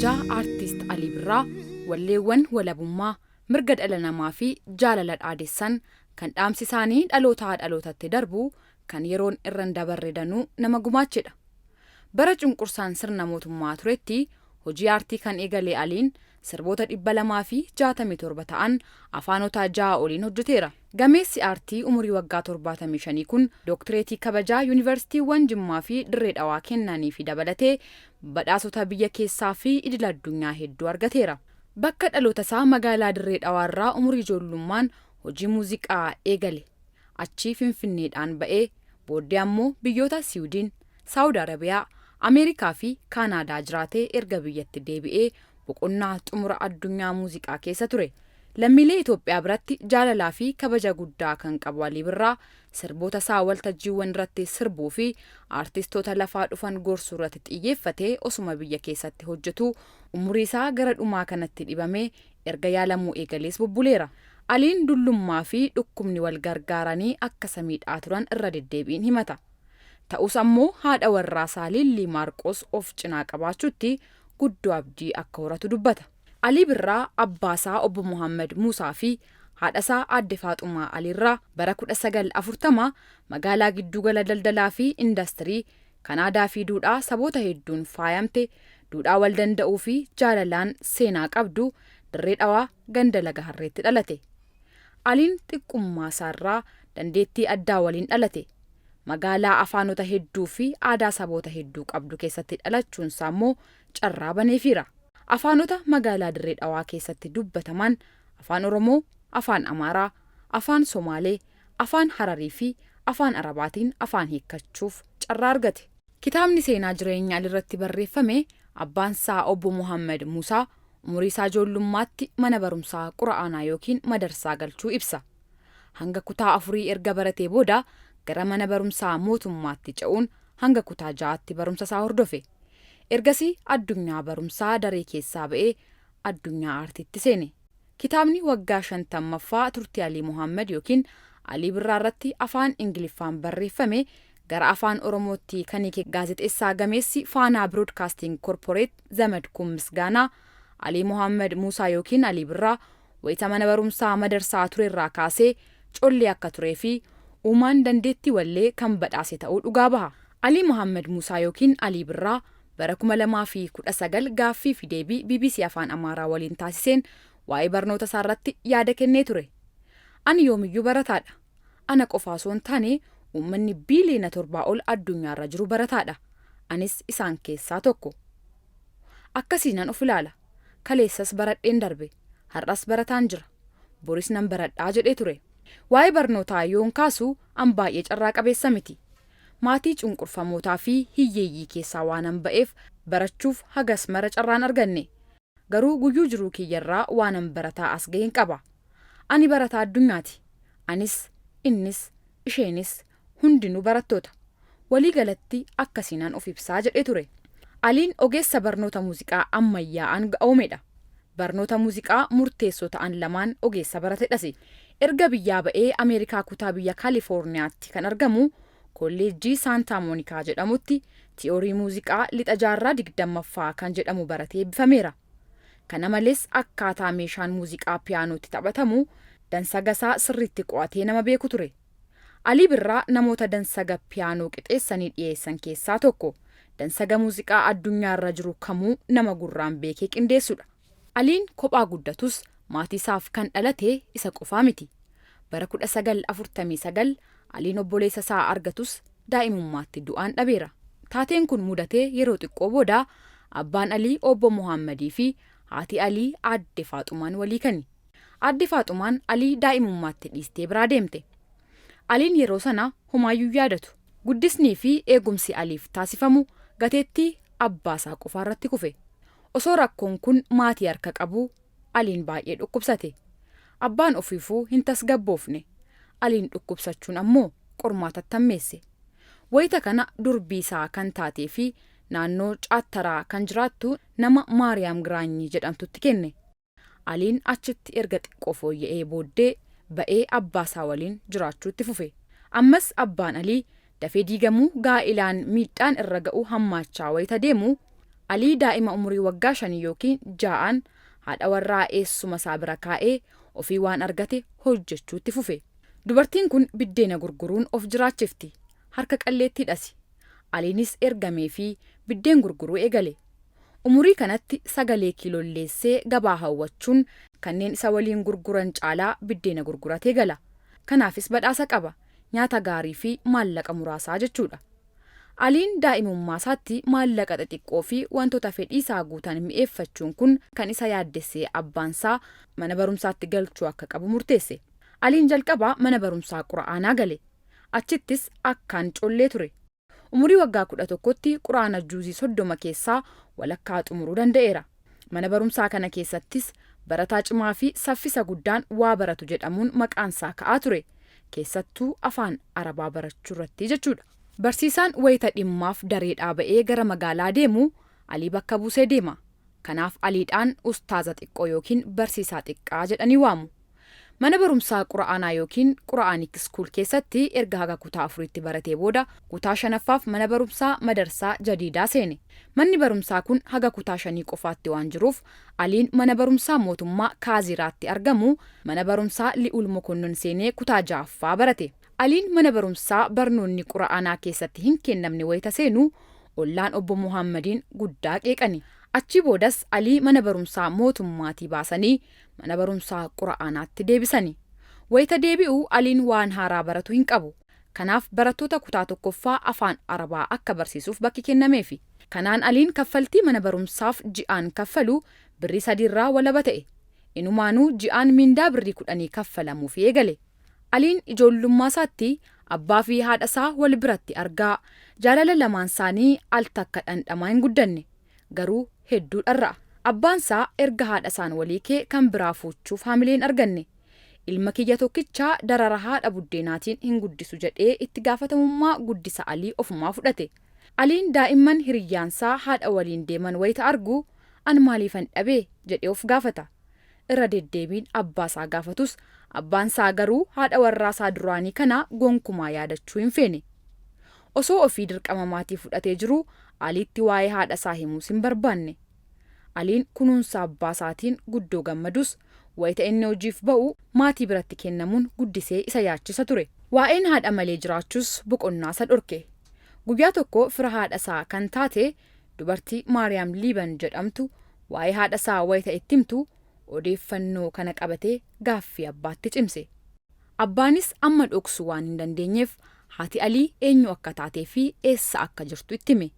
Kabajaa Aartist Alii Birraa walleewwan walabummaa, mirga dhala namaa fi jaalala dhaadessan kan dhaamsi isaanii dhalootaa dhalootatti darbu kan yeroon irra hin dabarre danuu nama gumaachedha. Bara cunqursaan sirna mootummaa turetti hojii aartii kan eegale Aliin sirboota 267 ta'an afaanota 6 oliin hojjeteera. Gameessi aartii umurii waggaa 75 kun dooktireetii kabajaa yuunivarsiitiiwwan Jimmaa fi Dirree Dhawaa kennaniifi dabalatee badhaasota biyya keessaa fi idil addunyaa hedduu argateera. Bakka dhalootasaa magaalaa Dirree Dhawaarraa umurii ijoollummaan hojii muuziqaa eegale. Achii Finfinneedhaan ba'ee booddee ammoo biyyoota Siwiidin, Saawud Arabiyaa, Ameerikaa fi Kaanaadaa jiraatee erga biyyatti deebi'ee boqonnaa xumura addunyaa muuziqaa keessa ture. Lammiilee Itoophiyaa biratti jaalalaa fi kabaja guddaa kan qabu Alii Birraa sirboota isaa waltajjiiwwan irratti sirbuu fi aartistoota lafaa dhufan gorsuu irratti xiyyeeffatee osuma biyya keessatti hojjetuu umurii isaa gara dhumaa kanatti dhibamee erga yaalamuu eegalees bubbuleera. Aliin dullummaa fi dhukkubni wal gargaaranii akka isa miidhaa turan irra deddeebiin himata. Ta'us ammoo haadha warraasaa Liillii Maarqos of cinaa qabaachuutti guddoo abdii akka horatu dubbata. Alii Birraa abbaasaa Obbo Mohaammad Muusaa fi haadhasaa Aadde Faaxumaa Aliirraa bara 1940 magaalaa giddugala daldalaa fi indastirii kan aadaa fi duudhaa saboota hedduun faayamte, duudhaa wal danda'uu fi jaalalaan seenaa qabdu Dirree Dhawaa ganda Laga Harreetti dhalate. Aliin xiqqummaasaarraa dandeettii addaa waliin dhalate. Magaalaa afaanota hedduu fi aadaa saboota hedduu qabdu keessatti dhalachuunsaa immoo carraa baneefiira. Afaanota magaalaa Dirree Dhawaa keessatti dubbataman Afaan Oromoo, Afaan Amaaraa, Afaan Somaalee, Afaan Hararii fi Afaan Arabaatiin afaan hiikkachuuf carraa argate. Kitaabni seenaa jireenya Aliirratti barreeffame abbaansaa Obbo Mohaammad Muusaa umuriisaa ijoollummaatti mana barumsaa Qura'aanaa ykn Madarsaa galchuu ibsa. Hanga kutaa afurii erga baratee booda gara mana barumsaa mootummaatti ce'uun hanga kutaa ja'aatti barumsasaa hordofe. Ergasii addunyaa barumsaa daree keessaa ba'ee addunyaa aartiitti seene. Kitaabni waggaa 50ffaa turtii Alii Mohaammad ykn Alii Birraa irratti afaan Ingiliffaan barreeffame gara Afaan Oromootti kan hiike gaazexeessaa gameessi Faanaa Biroodkaastiing Korporeet Zamadkuun Misgaanaa, Alii Mohaammad Muusaa ykn Alii Birraa wayita mana barumsaa Madarsaa turerraa kaasee collee akka turee fi uumaan dandeettii wallee kan badhaase ta'uu dhugaa baha. Alii Mohaammad Muusaa ykn Alii Birraa bara 2019 gaaffii fi deebii bbc Afaan Amaaraa waliin taasiseen waa'ee barnoota isaarratti yaada kennee ture. Ani yoomiyyuu barataadha. Ana qofa osoo hin taane uummanni biiliyoona torbaa ol addunyaarra jiru barataadha. Anis isaan keessaa tokko. Akkasiinan of ilaala. Kaleessas baradheen darbe. Har'as barataan jira. Boris nan baradhaa jedhee ture. Waa'ee barnootaa yoon kaasu an baay'ee carraa qabeessa miti. Maatii cunqurfamootaa fi hiyyeeyyii keessaa waanan ba'eef barachuuf hagas mara carraa hin arganne. Garuu guyyuu jiruu kiyyarraa waanan barataa as gahen qaba. Ani barataa addunyaati. Anis, innis, isheenis, hundinuu barattoota. Walii galatti akkasiinan of ibsaa jedhee ture. Aliin ogeessa barnoota muuziqaa ammayyaa'aan ga'oomedha. Barnoota muuziqaa murteessoo ta'an lamaan ogeessa baratedhasi. Erga biyyaa ba'ee Ameerikaa kutaa biyya Kaalifoorniyaatti kan argamu Kolleejjii Saantaa Moonikaa jedhamutti Tiyoorii muuziqaa lixa jaarraa 20ffaa kan jedhamu baratee eebbifameera. Kana malees akkaataa meeshaan muuziqaa piyaanoo itti taphatamu dansagasaa sirriitti qo'atee nama beeku ture. Alii Birraa namoota dansaga piyaanoo qixeessanii dhiyeessan keessaa tokko. Dansaga muuziqaa addunyaarra jiru kamuu nama gurraan beekee qindeessudha. Aliin kophaa guddatus maatiisaaf kan dhalate isa qofaa miti. Bara 1949 Aliin obboleessasaa argatus daa'imummaatti du'aan dhabeera. Taateen kun mudatee yeroo xiqqoo booda abbaan Alii Obbo Mohaammadiifi haati Alii Aadde Faaxumaan wal hiikani. Aadde Faaxumaan Alii daa'imummaatti dhiistee biraa deemte. Aliin yeroo sana homaayyuu hin yaadatu. Guddisnii fi eegumsi Aliif taasifamu gateettii abbaasaa qofaarratti kufe. Osoo rakkoon kun maatii harka qabuu Aliin baay'ee dhukkubsate. Abbaan ofiifuu hin tasgabboofne. Aliin dhukkubsachuun ammoo qormaatatti hammeesse. Wayita kana durbiisaa kan taatee fi naannoo Caattaraa kan jiraattu nama Maariyaam Giraanyii jedhamtutti kenne. Aliin achitti erga xiqqoo fooyya'ee booddee ba'ee abbaasaa waliin jiraachuu itti fufe. Ammas abbaan Alii dafee diigamuu gaa'ilaan miidhaan irra ga'u hammaachaa wayita deemu, Alii daa'ima umurii waggaa 5 yookiin 6n haadha warraa eessuma isaa bira kaa'ee ofii waan argate hojjechuutti fufe. Dubartiin kun biddeena gurguruun of jiraachifti. Harka qalleettiidhas. Aliinis ergamee fi biddeen gurguruu eegale. Umurii kanatti sagalee kiilolleessee gabaa hawwachuun kanneen isa waliin gurguran caalaa biddeena gurguratee gala. Kanaafis badhaasa qaba. Nyaata gaarii fi maallaqa muraasaa jechuudha. Aliin daa'imummaa isaatti maallaqa xixiqqoo fi wantoota fedhii isaa guutan mi'eeffachuun kun kan isa yaaddessee abbaansaa mana barumsaatti galchuu akka qabu murteesse. Aliin jalqabaa mana barumsaa Qura'aanaa gale. Achittis akkaan collee ture. Umurii waggaa 11tti Qura'aana juuzii 30 keessaa walakkaa xumuruu danda'eera. Mana barumsaa kana keessattis barataa cimaa fi saffisa guddaan waa baratu jedhamuun maqaansaa ka'aa ture. Keessattuu afaan Arabaa barachuu irratti jechuudha. Barsiisaan wayita dhimmaaf dareedhaa ba'ee gara magaalaa deemu Alii bakka buusee deema. Kanaaf Aliidhaan ustaaza xiqqoo yookiin barsiisaa xiqqaa jedhanii waamu. Mana barumsaa Qura'aanaa yookiin Qura'aanik School keessatti erga haga kutaa 4tti baratee booda kutaa 5ffaaf mana barumsaa Madarsaa Jadiidaa seene. Manni barumsaa kun haga kutaa 5 qofaatti waan jiruuf Aliin mana barumsaa mootummaa Kaaziraatti argamu mana barumsaa Li'ul Mokonnon seenee kutaa 6ffaa barate. Aliin mana barumsaa barnoonni Qura'aanaa keessatti hin kennamne wayita seenu ollaan obbo Muhaammadiin guddaa qeeqani. Achii boodas Alii mana barumsaa mootummaatii baasanii mana barumsaa Qura'aanaatti deebisani. Wayita deebi'u Aliin waan haaraa baratu hin qabu. Kanaaf barattoota kutaa 1ffaa afaan Arabaa akka barsiisuuf bakki kennameefi. Kanaan Aliin kaffaltii mana barumsaaf ji'aan kaffalu birrii 3 irraa walaba ta'e. Inumaanuu ji'aan miindaa birrii 10 kaffalamuufii eegale. Aliin ijoollummaasaatti abbaa fi haadhasaa wal biratti argaa, jaalala lamaansaanii al takka dhandhamaa hin guddanne. Garuu hedduu dharra'a. Abbaansaa erga haadhasaan wal hiikee kan biraa fuuchuuf haamilee hin arganne. Ilma kiyya tokkicha darara haadha buddeenaatiin hin guddisu jedhee itti gaafatamummaa guddisa Alii ofumaa fudhate. Aliin daa'imman hiriyyaansaa haadha waliin deeman wayita argu an maaliifan dhabe jedhee of gaafata. Irra deddeebiin abbaasaa gaafatus abbaansaa garuu haadha warraasaa duraanii kana gonkumaa yaadachuu hin feene. Osoo ofii dirqama maatii fudhatee jiruu Aliitti waa'ee haadhasaa himuus hin barbaanne. Aliin kunuunsa abbaasaatiin guddoo gammadus wayita inni hojiif ba'u maatii biratti kennamuun guddisee isa yaachisa ture. Waa'een haadha malee jiraachuus boqonnaa isa dhorke. Guyyaa tokko fira haadhasaa kan taate dubartii Maariyaam Liiban jedhamtu waa'ee haadhasaa wayita itti himtu odeeffannoo kana qabatee gaaffii abbaatti cimse. Abbaanis amma dhoksuu waan hin dandeenyeef haati Alii eenyu akka taatee fi eessa akka jirtu itti hime.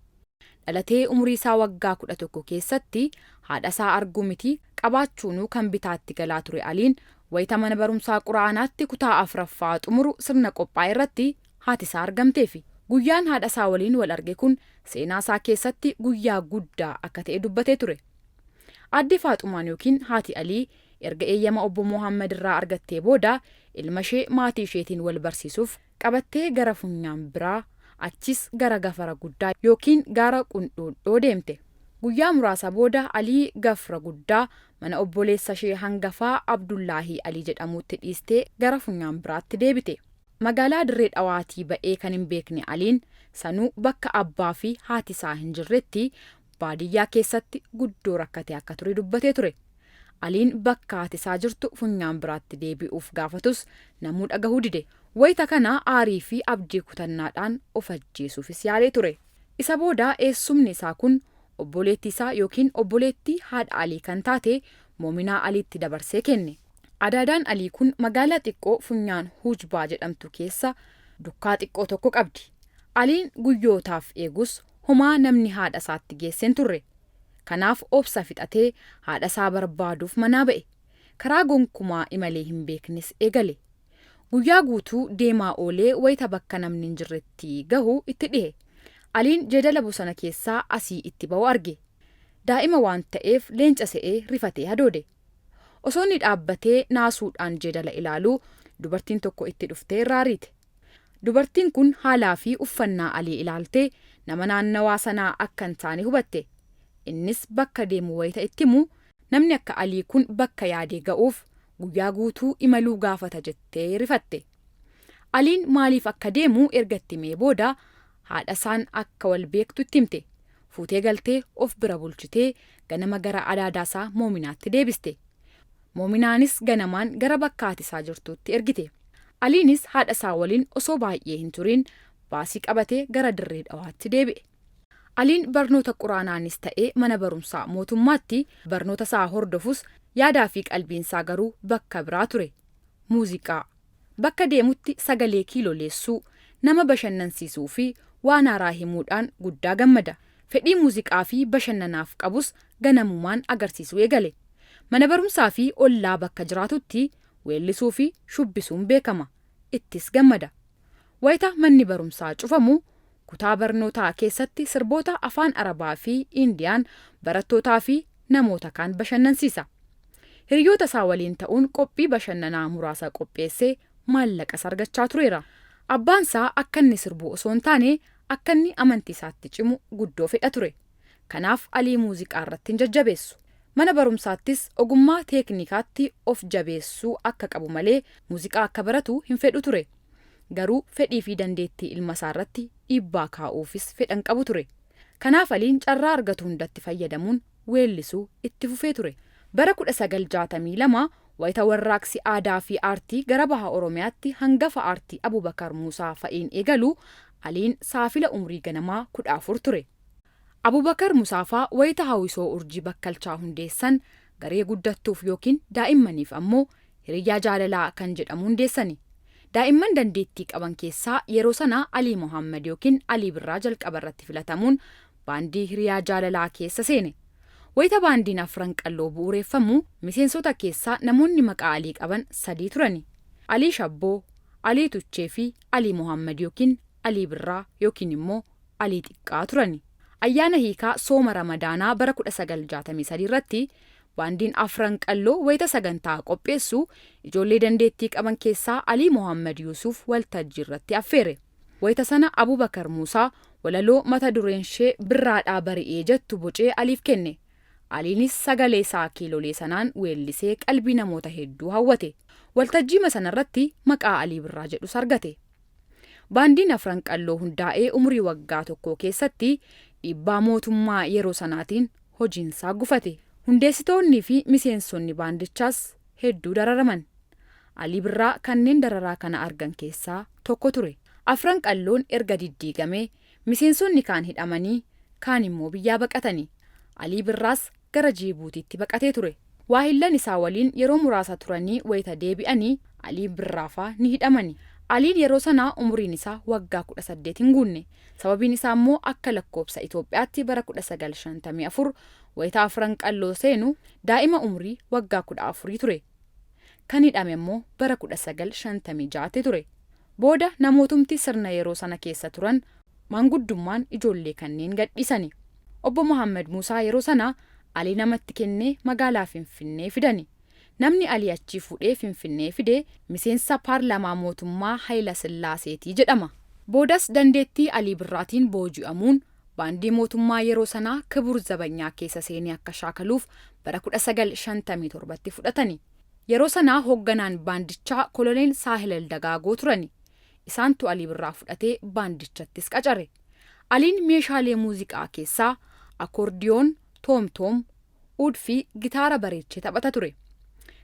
Dhalatee umurii isaa waggaa 11 keessatti haadhasaa arguu miti qabaachuunuu kan bitaatti galaa ture Aliin wayita mana barumsaa Qura'aanaatti kutaa 4ffaa xumuru sirna qophaa'e irratti haatisaa argamteefi. Guyyaan haadhasaa waliin wal arge kun seenaasaa keessatti guyyaa guddaa akka ta'e dubbatee ture. Aadde Faaxumaan yookiin haati Alii erga eeyyama obbo Mohaammad irraa argattee booda ilmashee maatii isheetiin wal barsiisuuf qabattee gara Funyaan Biraa achiis gara Gafara Guddaa yookiin gaara Qundhuudhoo deemte. Guyyaa muraasa booda Alii Gafra Guddaa mana obboleessashee hangafaa Abdullaahii Alii jedhamuutti dhiistee gara Funyaan Biraatti deebite. Magaalaa Dirree Dhawaatii ba'ee kan hin beekne Aliin sanuu bakka abbaa fi haatisaa hin jirretti baadiyyaa keessatti guddoo rakkatee akka ture dubbatee ture. Aliin bakka haatisaa jirtu Funyaan Biraatti deebi'uuf gaafatus namuu dhagahuu dide. Wayita kana aarii fi abdii kutannaadhaan of ajjeesuufis yaalee ture. Isa booda eessumni isaa kun obboleettii isaa yookiin obboleettii haadha Alii kan taate Moominaa Aliitti dabarsee kenne. Adaadaan Alii kun magaalaa xiqqoo Funyaan Huujbaa jedhamtu keessa dukkaa xiqqoo tokko qabdi. Aliin guyyootaaf eegus homaa namni haadha isaatti geesse hin turre. Kanaaf obsa fixatee haadha isaa barbaaduuf manaa ba'e. Karaa gonkumaa imalee hin beeknes eegale. Guyyaa guutuu deemaa oolee wayita bakka namni hin jirretti gahu itti dhihe. Aliin jeedala bosona keessaa asii itti ba'u arge. Daa'ima waan ta'eef leenca se'ee rifatee hadoode. Osoo inni dhaabbatee naasuudhaan jeedala ilaaluu dubartiin tokko itti dhuftee irraa ariite. Dubartiin kun haalaa fi uffannaa Alii ilaaltee nama naannawaa sanaa akka hin taane hubatte. Innis bakka deemu wayita itti himu namni akka Alii kun bakka yaade ga'uuf guyyaa guutuu imaluu gaafata jettee rifatte. Aliin maaliif akka deemu erga itti himee booda haadhasaan akka wal beektu itti himte. Fuutee galtee of bira bulchitee ganama gara adaadaasaa Moominaatti deebiste. Moominaanis ganamaan gara bakka haati isaa jirtutti ergite. Aliinis haadha isaa waliin osoo baay'ee hin turin baasii qabatee gara Dirree Dhawaatti deebi'e. Aliin barnoota Quraanaanis ta'ee mana barumsaa mootummaatti barnoota isaa hordofus yaadaa fi qalbiin isaa garuu bakka biraa ture. Muuziqaa. Bakka deemutti sagalee kiiloleessuu, nama bashannansiisuu fi waan haaraa himuudhaan guddaa gammada. Fedhii muuziqaa fi bashannanaaf qabus ganamumaan agarsiisuu eegale. Mana barumsaa fi ollaa bakka jiraatutti weellisuu fi shubbisuun beekama. Ittis gammada. Wayita manni barumsaa cufamu kutaa barnootaa keessatti sirboota afaan Arabaa fi Indiyaan barattootaa fi namoota kaan bashannansiisa. Hiriyoota isaa waliin ta'uun qophii bashannanaa muraasa qopheessee maallaqas argachaa tureera. Abbaan isaa akka inni sirbu osoo hin taane akka inni amantii isaatti cimu guddoo fedha ture. Kanaaf Alii muuziqaa irratti hin jajjabeessu. Mana barumsaattis ogummaa teeknikaatti of jabeessuu akka qabu malee muuziqaa akka baratu hin fedhu ture. Garuu fedhii fi dandeettii ilma isaa irratti dhiibbaa kaa'uufis fedhan qabu ture. Kanaaf Aliin carraa argatu hundatti fayyadamuun weellisuu itti fufee ture. Bara 1962 wayita warraaqsi aadaa fi aartii gara baha Oromiyaatti hangafa aartii Abubakar Muusaa fa'iin eegalu Aliin saafila umrii ganamaa 14 ture. Abubakar Musaafaa wayita hawwisoo Urjii Bakkalchaa hundeessan garee guddattuuf yookiin daa'immaniif ammoo Hiriyyaa Jaalalaa kan jedhamu hundeessani. Daa'imman dandeettii qaban keessaa yeroo sana Alii Mohaammed yookiin Alii Birraa jalqaba irratti filatamuun baandii Hiriyaa Jaalalaa keessa seene. Wayita baandiin Afran Qalloo bu'uureeffamu miseensota keessaa namoonni maqaa Alii qaban sadii turani. Alii Shabboo, Alii Tuchee fi Alii Mohaammed yookiin Alii Birraa yookiin immoo Alii Xiqqaa turani. Ayyaana hiikaa sooma Ramadaanaa bara 1963 irratti baandiin Afran Qalloo wayita sagantaa qopheessu ijoollee dandeettii qaban keessaa Alii Mohaammed Yuusuuf waltajjii irratti affeere. Wayita sana Abubakar Muusaa walaloo mata dureenshee Birraadhaa Bari'ee jettu bocee Aliif kenne. Aliinis sagalee isaa kiilolee sanaan weellisee qalbii namoota hedduu hawwate. Waltajjiima sanarratti maqaa Alii Birraa jedhus argate. Baandiin Afran Qalloo hundaa'ee umurii waggaa tokkoo keessatti dhiibbaa mootummaa yeroo sanaatiin hojiinsaa gufate. Hundeessitoonnii fi miseensonni baandichaas hedduu dararaman. Alii Birraa kanneen dararaa kana argan keessaa tokko ture. Afran Qalloon erga diddiigamee miseensonni kaan hidhamanii kaan immoo biyyaa baqatani. Alii Birraas gara Jiibuutiitti baqatee ture. Waahillan isaa waliin yeroo muraasa turanii wayita deebi'anii Alii Birraafaa ni hidhamani. Aliin yeroo sana umuriin isaa waggaa 18 hin guunne. Sababiin isaa immoo akka lakkoobsa Itoophiyaatti bara 1954 wayita Afran Qalloo seenu daa'ima umurii waggaa 14 ture. Kan hidhame immoo bara 1956tti ture. Booda namootumti sirna yeroo sana keessa turan maanguddummaan ijoollee kanneen gadhiisani. Obbo Mohaammed Muusaa yeroo sana Alii namatti kennee magaalaa Finfinnee fidani. Namni Alii achii fuudhee Finfinnee fide miseensa paarlaamaa mootummaa Hayila Sillaaseetii jedhama. Boodas dandeettii Alii Birraatiin booji'amuun baandii mootummaa yeroo sanaa Kibur Zabanyaa keessa seenee akka shaakaluuf bara 1957tti fudhatani. Yeroo sanaa hoogganaan baandichaa Koloneel Saahilal Dagaagoo turani. Isaantu Alii Birraa fudhatee baandichattis qacare. Aliin meeshaalee muuziqaa keessaa akoordiyoon, toomtoom, uud fi gitaara bareechee taphata ture.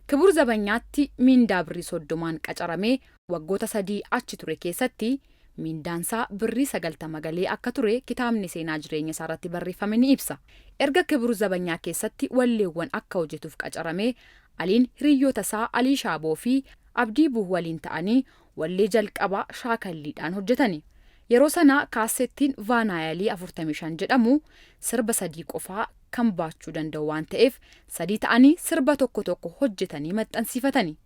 Kibur Zabanyaatti miindaa birrii 30n qacaramee waggoota sadii achi ture keessatti miindaansaa birrii 90 galee akka ture kitaabni seenaa jireenya isaa irratti barreeffame ni ibsa. Erga Kibur Zabanyaa keessatti walleewwan akka hojjetuuf qacaramee Aliin hiriyyoota isaa Alii Shaaboo fi Abdii Buuh waliin ta'anii wallee jalqabaa shaakalliidhaan hojjetani. Yeroo sana kaassettiin vaanaayalii 45 jedhamu sirba sadii qofaa kan baachuu danda'u waan ta'eef sadii ta'anii sirba tokko tokko hojjetanii maxxansiifatani.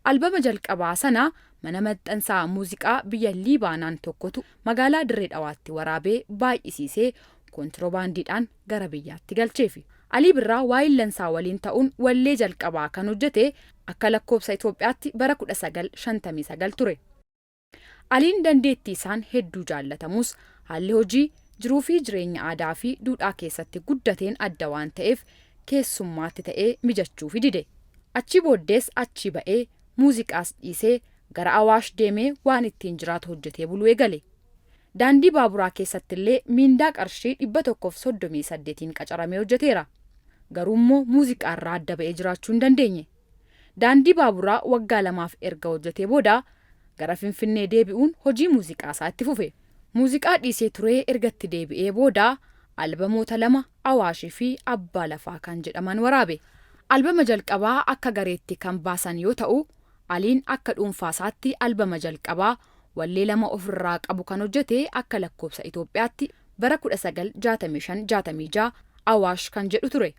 Albama jalqabaa sana mana maxxansaa muuziqaa biyya Liibaanaan tokkotu magaalaa Dirree Dhawaatti waraabee baay'isiisee kontiroobaandiidhaan gara biyyaatti galcheefi. Alii Birraa waayillansaa waliin ta'uun wallee jalqabaa kan hojjete akka lakkoobsa Itoophiyaatti bara 1959 ture. Aliin dandeettii isaan hedduu jaallatamus haalli hojii, jiruu fi jireenya aadaa fi duudhaa keessatti guddateen adda waan ta'eef keessummaatti ta'ee mijachuufi dide. Achii booddees achii ba'ee muuziqaas dhiisee gara Awaash deemee waan ittiin jiraatu hojjetee buluu eegale. Daandii baaburaa keessattillee miindaa qarshii 138n qacaramee hojjeteera. Garuummoo muuziqaarraa adda ba'ee jiraachuu hin dandeenye. Daandii baaburaa waggaa 2f erga hojjetee booda gara Finfinnee deebi'uun hojii muuziqaasaa itti fufe. Muuziqaa dhiisee turee erga itti deebi'ee booda albamoota 2 Awaashii fi Abbaa Lafaa kan jedhaman waraabe. Albama jalqabaa akka gareetti kan baasan yoo ta'u, Aliin akka dhuunfaasaatti albama jalqabaa wallee 2 ofirraa qabu kan hojjete akka lakkoofsa Itoophiyaatti bara 1965, 66 Awaash kan jedhu ture.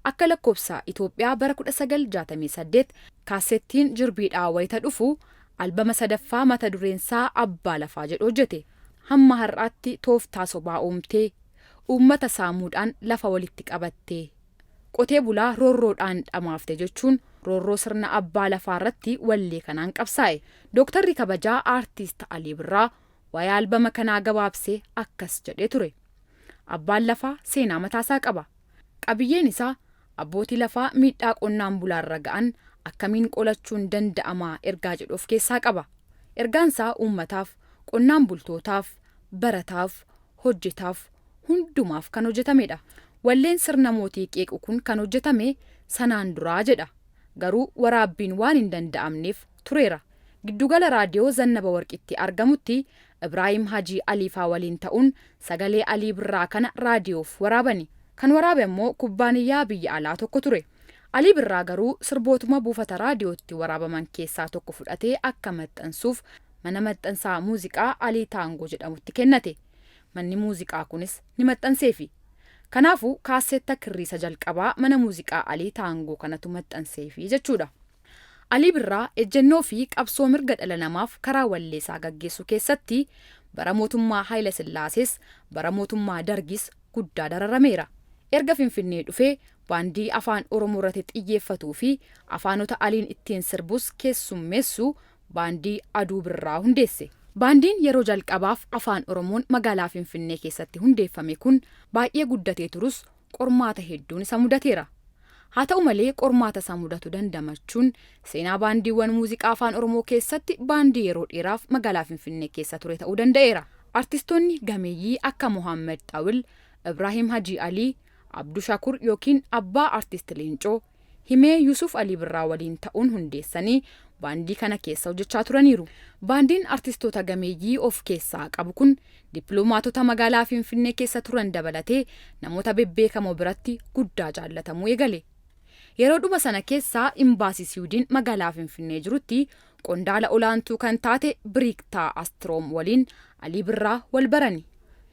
Akka lakkoofsa Itoophiyaa bara 1968 kaassettiin Jirbiidhaa wayita dhufu albama sadaffaa mata dureensaa Abbaa Lafaa jedhu hojjete. Hamma har'aatti tooftaa sobaa uumtee, uummata saamuudhaan lafa walitti qabattee, qotee bulaa roorroodhaan dhamaafte jechuun roorroo sirna abbaa lafaarratti wallee kanaan qabsaa'e. Dooktarri kabajaa Aartiist Alii Birraa waa'ee albama kanaa gabaabsee akkas jedhee ture. Abbaan lafaa seenaa mataasaa qaba. Qabiyyeen isaa abbootii lafaa miidhaa qonnaan bulaarra ga'an akkamiin qolachuun danda'ama ergaa jedhu of keessaa qaba. Ergaansaa uummataaf, qonnaan bultootaaf, barataaf, hojjetaaf, hundumaaf kan hojjetamedha. Walleen sirna mootii qeequ kun kan hojjetame sanaan duraa jedha. Garuu waraabbiin waan hin danda'amneef tureera. Giddugala raadiyoo Zannaba Warqitti argamutti Ibraahim Hajii Aliifaa waliin ta'uun sagalee Alii Birraa kana raadiyoof waraabani. Kan waraabe ammoo kubbaaniyyaa biyya alaa tokko ture. Alii Birraa garuu sirbootuma buufata raadiyootti waraabaman keessaa tokko fudhatee akka maxxansuuf mana maxxansaa muuziqaa Alii Taangoo jedhamutti kennate. Manni muuziqaa kunis ni maxxanseefi. Kanaafuu kaassetta kirriisa jalqabaa mana muuziqaa Alii Taangoo kanatu maxxanseefi jechuudha. Alii Birraa ejjennoo fi qabsoo mirga dhala namaaf karaa walleesaa gaggeessuu keessatti bara mootummaa Haayila Sillaasees bara mootummaa Dargis guddaa dararameera. Erga Finfinnee dhufee baandii afaan Oromoo irratti xiyyeeffatuu fi afaanota Aliin ittiin sirbus keessummeessu baandii Aduu Birraa hundeesse. Baandiin yeroo jalqabaaf afaan Oromoon magaalaa Finfinnee keessatti hundeeffame kun baay'ee guddatee turus qormaata hedduun isa mudateera. Haa ta'u malee qormaata isa mudatu dandamachuun seenaa baandiiwwan muuziqaa afaan Oromoo keessatti baandii yeroo dheeraaf magaalaa Finfinnee keessa ture ta'uu danda'eera. Artistoonni gameeyyii akka Mohaammed Xawil, Ibraahim Hajii Alii, Abduu Shakur yookiin abbaa Artist Leencoo, Himee Yusuf Alii Birraa waliin ta'uun hundeessanii baandii kana keessa hojjechaa turaniiru. Baandiin artistoota gameeyyii of keessaa qabu kun dippiloomaatota magaalaa Finfinnee keessa turan dabalatee namoota bebbeekamoo biratti guddaa jaallatamuu eegale. Yeroodhuma sana keessa Imbaasii Siwiidin magaalaa Finfinnee jirutti qondaala olaantuu kan taate Biriiktaa Astroom waliin Alii Birraa wal barani.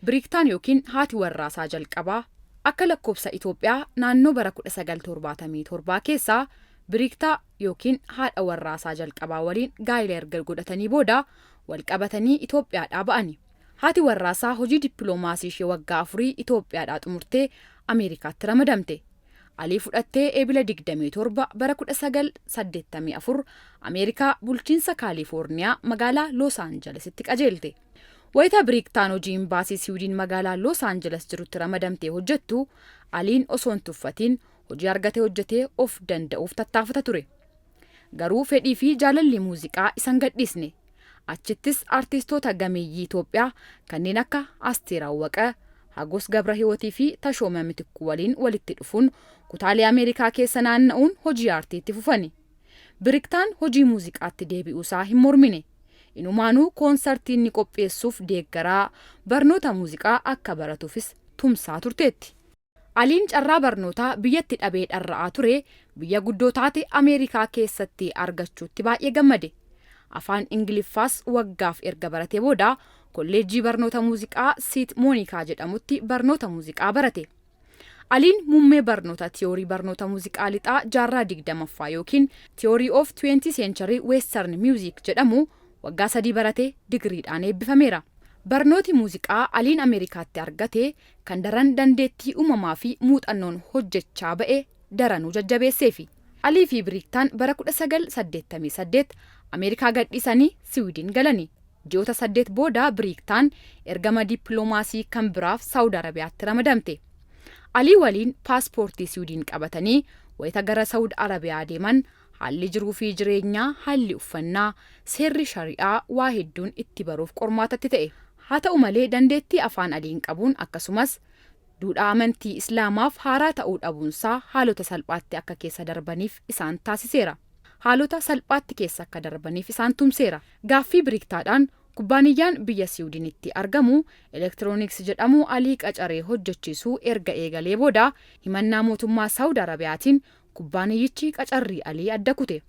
Biriiktaan yookiin haati warraasaa jalqabaa akka lakkoofsa Itoophiyaa naannoo bara 1977 keessaa Biriiktaa yookiin haadha warraasaa jalqabaa waliin gaa'ela erga godhatanii booda wal qabatanii Itoophiyaadhaa ba'ani. Haati warraasaa hojii dippiloomaasii ishee waggaa 4 Itoophiyaadhaa xumurtee Ameerikaatti ramadamte. Alii fudhattee Eebila 27 bara 1984 Ameerikaa bulchiinsa Kaalifoorniyaa magaalaa Loos Aanjalesitti qajeelte. Wayita Biriiktaan hojii imbaasii Siwiidin magaalaa Loos Aanjeles jirutti ramadamtee hojjettu, Aliin osoo hin tuffatiin hojii argate hojjetee of danda'uuf tattaafata ture. Garuu fedhii fi jaalalli muuziqaa isa hin gadhiisne. Achittis artistoota gameeyyii Itoophiyaa kanneen akka Asteer Awwaqaa, Hagos Gabrahiwootii fi Tashooma Mitikkuu waliin walitti dhufuun kutaalee Ameerikaa keessa naanna'uun hojii aartii itti fufani. Biriktaan hojii muuziqaatti deebi'uusaa hin mormine. Inumaanuu koonsartii inni qopheessuuf deeggaraa, barnoota muuziqaa akka baratuufis tumsaa turteetti. Aliin carraa barnootaa biyyatti dhabee dharra'aa ture biyya guddoo taate Ameerikaa keessatti argachuutti baay'ee gammade. Afaan Ingiliffaas waggaaf erga baratee booda kolleejjii barnoota muuziqaa Siit Moonikaa jedhamutti barnoota muuziqaa barate. Aliin muummee barnoota tiyoorii barnoota muuziqaa lixaa jaarraa 20ffaa yookiin Theory of 20 Century Western Music jedhamu waggaa 3 baratee digiriidhaan eebbifameera. Barnooti muuziqaa Aliin Ameerikaatti argate kan daran dandeettii uumamaa fi muuxannoon hojjechaa ba'e daranuu jajjabeesseefi. Alii fi Biriiktaan bara 1988 Ameerikaa gadhiisanii Siwiidin galani. Ji'oota 8 booda Biriiktaan ergama dippiloomaasii kan biraaf Saawud Arabiyaatti ramadamte. Alii waliin paaspoortii Siwiidin qabatanii wayita gara Saawud Arabiyaa deeman haalli jiruu fi jireenyaa, haalli uffannaa, seerri shari'aa waa hedduun itti baruuf qormaatatti ta'e. Haa ta'u malee dandeettii afaan Aliin qabuun akkasumas duudhaa amantii Islaamaaf haaraa ta'uu dhabuunsaa haalota salphaatti akka keessa darbaniif isaan taasiseera. Haalota salphaatti keessa akka darbaniif isaan tumseera. Gaaffii Biriiktaadhaan kubbaaniyyaan biyya Siwiidinitti argamu Elektirooniks jedhamu Alii qacaree hojjechiisuu erga eegalee booda himannaa mootummaa Saawud Arabiyaatiin kubbaaniyyichi qacarrii Alii adda kute.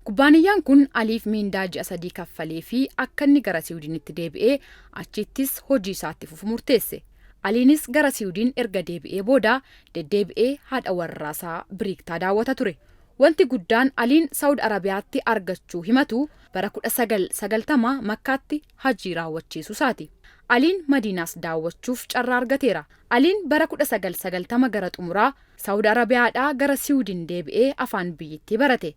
Kubbaaniyyaan kun Aliif miindaa ji'a 3 kaffalee fi akka inni gara Siwiidinitti deebi'ee achittis hojii isaatti fufu murteesse. Aliinis gara Siwiidin erga deebi'ee booda deddeebi'ee haadha warraasaa Biriiktaa daawwata ture. Wanti guddaan Aliin Saawud Arabiyaatti argachuu himatu bara 1990 Makkaatti hajii raawwachiisuu isaati. Aliin Madiinaas daawwachuuf carraa argateera. Aliin bara 1990 gara xumuraa Saawud Arabiyaadhaa gara Siwiidin deebi'ee afaan biyyittii barate.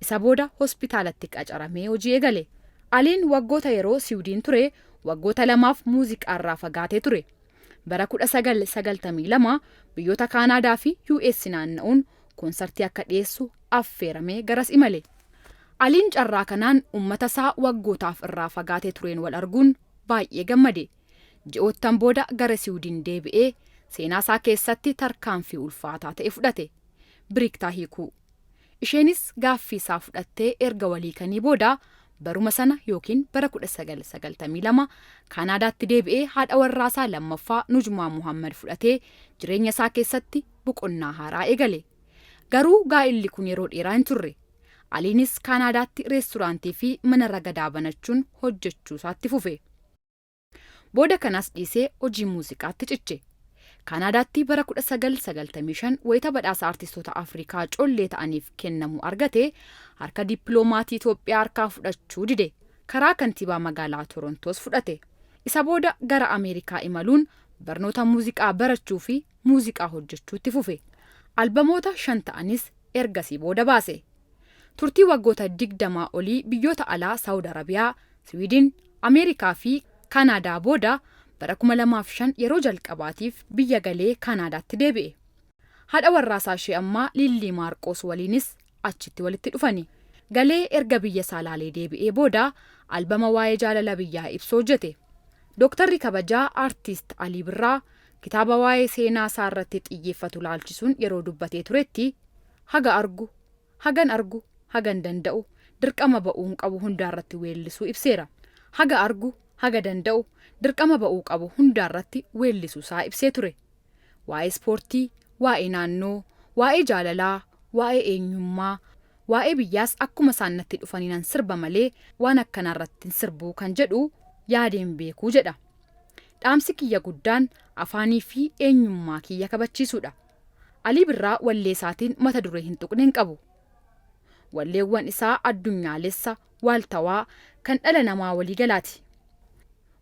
Isa booda hospitaalatti qacaramee hojii eegale. Aliin waggoota yeroo Siwiidin ture waggoota lamaaf muuziqaarraa fagaatee ture. Bara 1992 biyyoota Kaanaadaa fi US naanna'uun koonsartii akka dhiyeessu affeeramee garas imale. Aliin carraa kanaan uummata isaa waggootaaf irraa fagaatee tureen wal arguun baay'ee gammade. Ji'oottan booda gara Siwiidin deebi'ee seenaa isaa keessatti tarkaanfii ulfaataa ta'e fudhate. Biriiktaa hiikuu. Isheenis gaaffii isaa fudhattee erga walii kanii booda baruma sana yookiin bara 1992 Kaanaadaatti deebi'ee haadha warraasaa lammaffaa Nujmaa Muhammad fudhatee jireenya isaa keessatti boqonnaa haaraa eegale. Garuu gaa'illi kun yeroo dheeraa hin turre. Aliinis Kaanaadaatti reesturaantii fi mana ragadaa banachuun hojjechuu isaatti fufe. Booda kanas dhiisee hojii muuziqaatti ciche. Kaanaadaatti bara 1995 wayita badhaasa artistoota Afrikaa collee ta'aniif kennamu argate harka dippiloomatii Itoophiyaa harkaa fudhachuu dide. Karaa kantiibaa magaalaa Torontoos fudhate. Isa booda gara Ameerikaa imaluun barnoota muuziqaa barachuu fi muuziqaa hojjechuutti fufe. Albamoota 5 ta'anis ergasii booda baase. Turtii waggoota 20 olii biyyoota alaa Saawud Arabiyaa, Siwiidin, Ameerikaa fi Kaanaadaa booda bara 2005 yeroo jalqabaatiif biyya galee Kaanaadaatti deebi'e. Haadha warraasaa ishee ammaa Liillii Maarqoos waliinis achitti walitti dhufani. Galee erga biyya isaa laalee deebi'ee booda albama waa'ee jaalala biyyaa ibsu hojjete. Dooktarri kabajaa Aartist Alii Birraa kitaaba waa'ee seenaa isaa irratti xiyyeeffatu laalchisuun yeroo dubbatee turetti haga argu, hagan argu, hagan danda'u dirqama ba'uun qabu hundaarratti weellisuu ibseera. Haga argu, haga danda'u dirqama ba'uu qabu hundaarratti weellisuu isaa ibsee ture. Waa'ee ispoortii, waa'ee naannoo, waa'ee jaalalaa, waa'ee eenyummaa, waa'ee biyyaas akkuma isaan natti dhufanii nan sirba malee waan akkanaarratti hin sirbuu kan jedhu yaadeen beekuu jedha. Dhaamsi kiyya guddaan afaanii fi eenyummaa kiyya kabachiisuudha. Alii Birraa wallee isaatiin mata duree hin tuqne hin qabu. Walleewwan isaa addunyaalessa waaltawaa kan dhala namaa waliigalaati.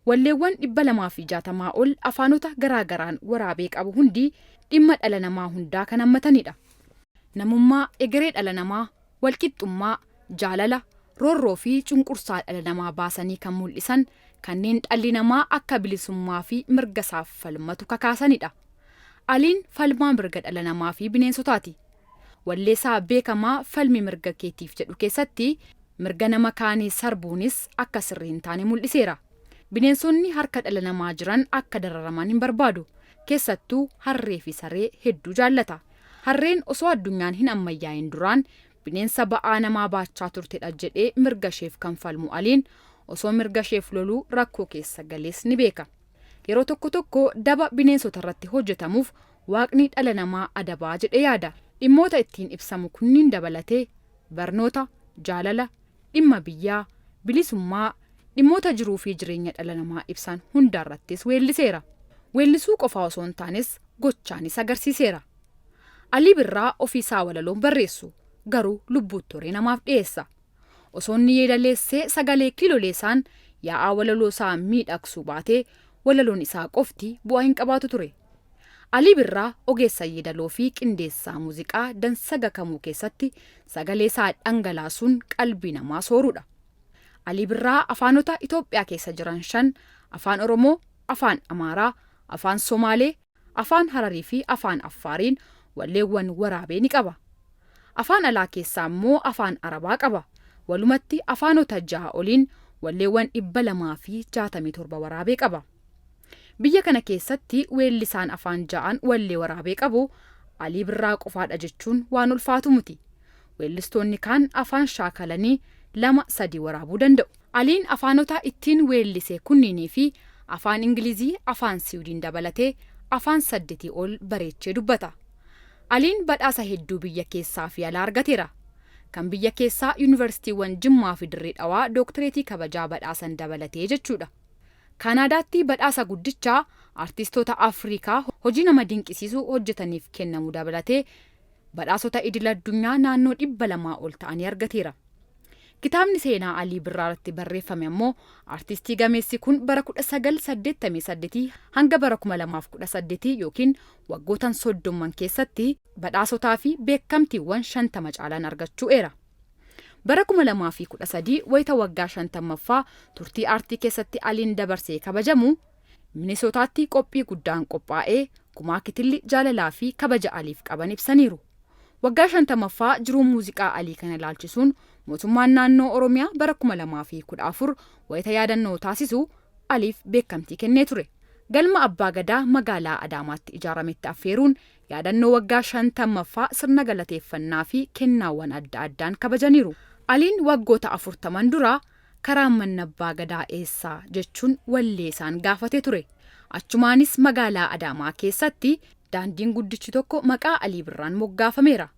Walleewwan 260 ol afaanota garaagaraan waraabee qabu hundi dhimma dhala namaa hundaa kan hammatanidha. Namummaa, egeree dhala namaa, walqixxummaa, jaalala, roorroo fi cunqursaa dhala namaa baasanii kan mul'isan kanneen dhalli namaa akka bilisummaa fi mirga isaaf falmatu kakaasanidha. Aliin falmaa mirga dhala namaa fi bineensotaati. Walleessaa beekamaa falmi mirga keetiif jedhu keessatti mirga nama kaanii sarbuunis akka sirrii hin taane mul'iseera. Bineensonni harka dhala namaa jiran akka dararaman hin barbaadu. Keessattuu harree fi saree hedduu jaallata. Harreen osoo addunyaan hin ammayyaa'in duraan bineensa ba'aa namaa baachaa turtedha jedhee mirga isheef kan falmu Aliin osoo mirga isheef loluu rakkoo keessa galees ni beeka. Yeroo tokko tokko daba bineensota irratti hojjetamuuf waaqni dhala namaa adabaa jedhee yaada. Dhimmoota ittiin ibsamu kunniin dabalatee barnoota, jaalala, dhimma biyyaa, bilisummaa, dhimmoota jiruu fi jireenya dhala namaa ibsan hundaarrattis weelliseera. Weellisuu qofaa osoo hin taanes gochaanis agarsiiseera. Alii Birraa ofiisaa walaloon barreessu garuu lubbuutti horee namaaf dhiyeessa. Osoo inni yeedaleessee sagalee kiiloleesaan yaa'aa walaloo isaa miidhagsuu baatee walaloon isaa qofti bu'aa hin qabaatu ture. Alii Birraa ogeessa yeedaloo fi qindeessaa muuziqaa dansaga kamuu keessatti sagalee isaa dhangalaasuun qalbii namaa soorudha. Alii Birraa afaanota Itoophiyaa keessa jiran 5 afaan Oromoo, afaan Amaaraa, afaan Somaalee, afaan Hararii fi afaan Affaariin walleewwan waraabee ni qaba. Afaan alaa keessaa immoo afaan Arabaa qaba. Walumatti afaanota 6 oliin walleewwan 267 waraabee qaba. Biyya kana keessatti weellisaan afaan 6n wallee waraabee qabu Alii Birraa qofaadha jechuun waan ulfaatu miti. Weellistoonni kaan afaan shaakalanii 2, 3 waraabuu danda'u. Aliin afaanota ittiin weellise kunniinii fi Afaan Ingilizii, Afaan Siwidiin dabalatee afaan saddetii ol bareechee dubbata. Aliin badhaasa hedduu biyya keessaa fi alaa argateera. Kan biyya keessaa Yuunivarsiitiiwwan Jimmaa fi Dirree Dhawaa dooktireetii kabajaa badhaasan dabalatee jechuudha. Kaanaadaatti badhaasa guddicha artiistoota Afriikaa hojii nama dinqisiisu hojjetaniif kennamu dabalatee badhaasota idil-addunyaa naannoo 200 ol ta'anii argateera. Kitaabni seenaa Alii Birraa irratti barreeffame ammoo artiistii gameessi kun bara 1988 hanga bara 2018 yookiin waggootan soddomman keessatti badhaasotaa fi beekamtiiwwan 50 caalan argachuu eera. Bara 2013 wayita waggaa 50ffaa turtii aartii keessatti Aliin dabarsee kabajamu, Minisootaatti qophii guddaan qophaa'ee kumaa kitilli jaalalaa fi kabaja Aliif qaban ibsaniiru. Waggaa 50ffaa jiruu muuziqaa Alii kana ilaalchisuun mootummaan naannoo Oromiyaa bara 2014 wayita yaadannoo taasisu Aliif beekamtii kennee ture. Galma Abbaa Gadaa magaalaa Adaamaatti ijaarametti affeeruun yaadannoo waggaa 50ffaa sirna galateeffannaa fi kennaawwan adda addaan kabajaniiru. Aliin waggoota 40n dura Karaan manna Abbaa Gadaa eessa? jechuun wallee isaan gaafatee ture. Achumaanis magaalaa Adaamaa keessatti daandiin guddichi tokko maqaa Alii Birraan moggaafameera.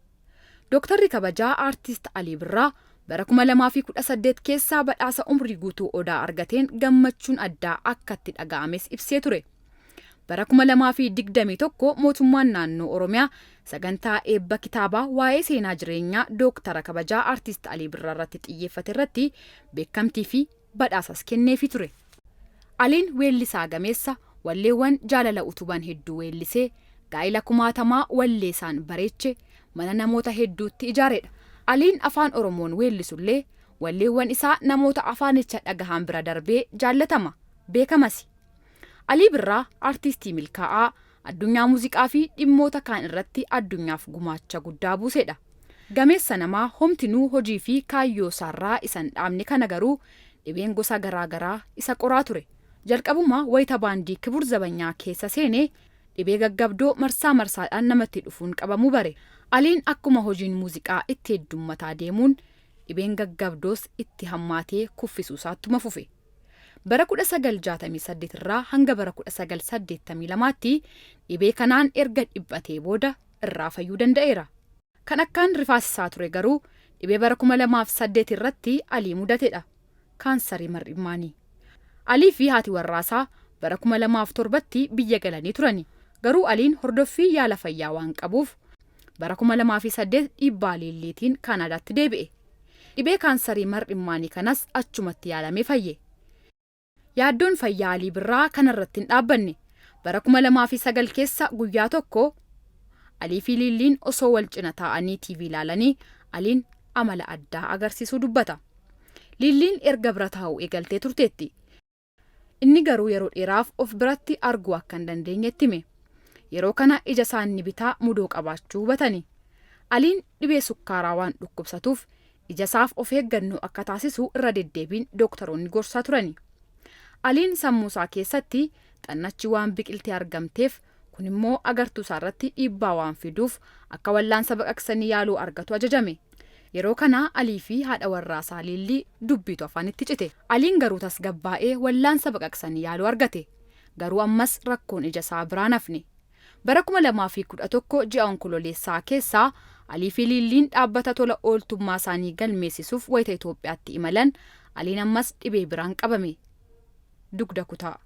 Dooktarri kabajaa Aartist Alii Birraa bara 2018 keessaa badhaasa umrii guutuu Odaa argateen gammachuun addaa akka itti dhaga'ames ibsee ture. Bara 2021 mootummaan naannoo Oromiyaa sagantaa eebba kitaabaa waa'ee seenaa jireenyaa Dooktara kabajaa Aartist Alii Birraa irratti xiyyeeffate irratti beekamtii fi badhaasas kenneefii ture. Aliin weellisaa gameessa walleewwan jaalala utuban hedduu weellisee, gaa'ila kumaatamaa walleesaan bareeche, mana namoota hedduutti ijaaredha. Aliin Afaan Oromoon weellisullee walleewwan isaa namoota afaanicha dhagahan bira darbee jaallatama, beekamasi. Alii Birraa artiistii milkaa'aa addunyaa muuziqaa fi dhimmoota kaan irratti addunyaaf gumaacha guddaa buusedha. Gameessa namaa homtinuu hojii fi kaayyoosaarraa isa hin dhaabne kana garuu dhibeen gosa garaa garaa isa qoraa ture. Jalqabuma wayita baandii Kibur Zabanyaa keessa seene dhibee gaggabdoo marsaa marsaadhaan namatti dhufuun qabamuu bare. Aliin akkuma hojiin muuziqaa itti heddummataa deemuun dhibeen gaggabdoos itti hammaatee kuffisuusaattuma fufe. Bara 1968 irraa hanga bara 1982tti dhibee kanaan erga dhiphatee booda irraa fayyuu danda'eera. Kan akkaan rifaasisaa ture garuu dhibee bara 2008 irratti Alii mudatedha. Kaansarii mar'immaanii. Alii fi haati warraasaa bara 2007tti biyya galanii turani. Garuu Aliin hordoffii yaala fayyaa waan qabuuf bara 2008 dhiibbaa Liilliitiin Kaanaadaatti deebi'e. Dhibee kaansarii mar'immaanii kanas achumatti yaalamee fayye. Yaaddoon fayyaa Alii Birraa kanarratti hin dhaabbanne. Bara 2009 keessa guyyaa tokko Alii fi Liilliin osoo wal cina taa'anii TV ilaalanii Aliin amala addaa agarsiisuu dubbata. Liilliin erga bira taa'uu eegaltee turteetti. Inni garuu yeroo dheeraaf of biratti arguu akka hin dandeenye itti hime. Yeroo kana ija isaa inni bitaa mudoo qabaachuu hubatani. Aliin dhibee sukkaaraa waan dhukkubsatuuf ija isaaf of eeggannoo akka taasisu irra deddeebiin dooktaroonni gorsaa turani. Aliin sammuu isaa keessatti xannachi waan biqiltee argamteef kun immoo agartuu isaa irratti dhiibbaa waan fiduuf akka wallaansa baqaqsanii yaaluu argatu ajajame. Yeroo kana Alii fi haadha warraa isaa Liillii dubbiitu afaanitti cite. Aliin garuu tasgabbaa'ee wallaansa baqaqsanii yaaluu argate. Garuu ammas rakkoon ija isaa biraa hin hafne. Bara 2011 ji'a Onkololeessaa keessa Alii fi Liilliin dhaabbata tola ooltummaa isaanii galmeessisuuf wayita Itoophiyaatti imalan Aliin ammas dhibee biraan qabame. Dugda kutaa.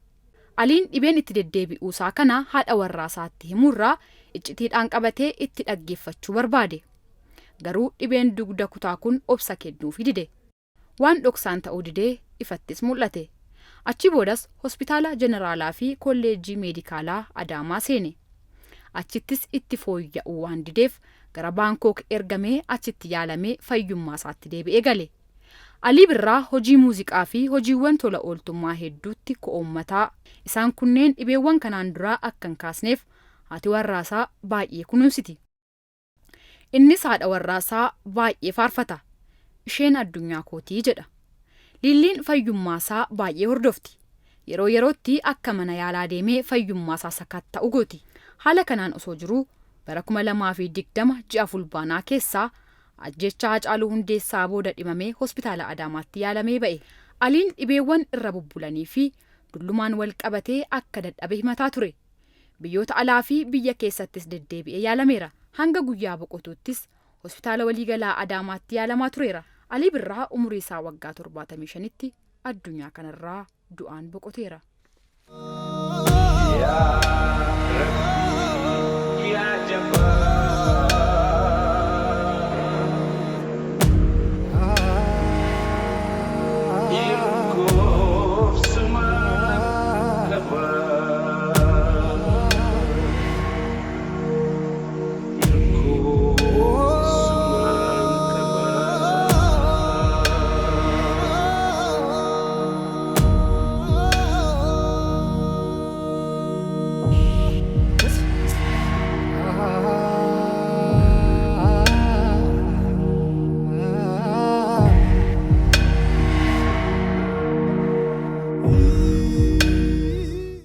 Aliin dhibeen itti deddeebi'uusaa kana haadha warraasaatti himuurra iccitiidhaan qabatee itti dhaggeeffachuu barbaade. Garuu dhibeen dugda kutaa kun obsa kennuufii dide. Waan dhoksaan ta'uu didee ifattis mul'ate. Achii boodas Hospitaala Jeneraalaa fi Kolleejjii Meedikaalaa Adaamaa seene. Achittis itti fooyya'uu waan dideef gara Baankook ergamee achitti yaalamee fayyummaasaatti deebi'ee gale. Alii Birraa hojii muuziqaa fi hojiiwwan tola ooltummaa hedduutti ko'oommataa. Isaan kunneen dhibeewwan kanaan duraa akka hin kaasneef haati warraasaa baay'ee kunuunsiti. Innis haadha warraasaa baay'ee faarfata. Isheen addunyaa kooti jedha. Liilliin fayyummaasaa baay'ee hordofti. Yeroo yerootti akka mana yaalaa deemee fayyummaasaa sakatta'u gooti. Haala kanaan osoo jiruu bara 2020 ji'a Fulbaanaa keessaa ajjeechaa Hacaaluu Hundeessaa booda dhimamee hospitaala Adaamaatti yaalamee ba'e. Aliin dhibeewwan irra bubbulanii fi dullumaan wal qabatee akka dadhabe himataa ture. Biyyoota alaa fi biyya keessattis deddeebi'ee yaalameera. Hanga guyyaa boqotuuttis hospitaala waliigalaa Adaamaatti yaalamaa tureera. Alii Birraa umurii isaa waggaa 75tti addunyaa kanarraa du'aan boqoteera. Yeah.